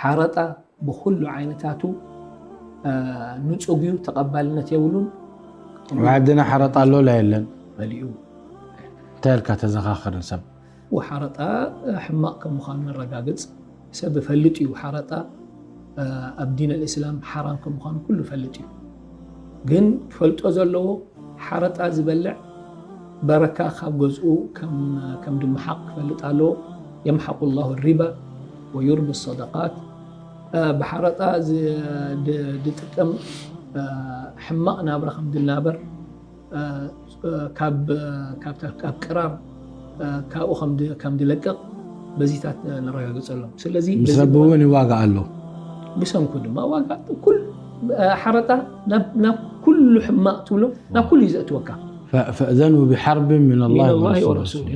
ሓረጣ ብኹሉ ዓይነታቱ ንፁግ እዩ፣ ተቐባልነት የብሉን። ኣብ ዓድና ሓረጣ ኣሎ ላ የለን። መሊኡ እንታይ ኢልካ ተዘኻኽርን ሰብ? ሓረጣ ሕማቕ ከም ምዃኑ ነረጋግፅ። ሰብ ፈልጥ እዩ ሓረጣ ኣብ ዲን ኣልእስላም ሓራም ከም ምዃኑ ኩሉ ፈልጥ እዩ። ግን ክፈልጦ ዘለዎ ሓረጣ ዝበልዕ በረካ ካብ ገዝኡ ከም ድምሓቕ ክፈልጥ ኣለዎ። የምሓቁ ላሁ ሪባ ወዩርቢ ሰደቃት። ብሓረጣ ድጥቀም ሕማቕ ናብራ ከም ድናበር ካብ ቅራር ካብኡ ከም ድለቅቕ በዚታት ነረጋግፀሎም። ስለዚ ምስ ረቢ እውን ይዋጋእ ኣሎ። ብሰንኩ ድማ ዋጋ ኩል ሓረጣ ናብ ኩሉ ሕማቕ ትብሎ ናብ ኩሉ እዩ ዘእትወካ። ፈእዘኑ ብሓርብ ምን ላ ወረሱል።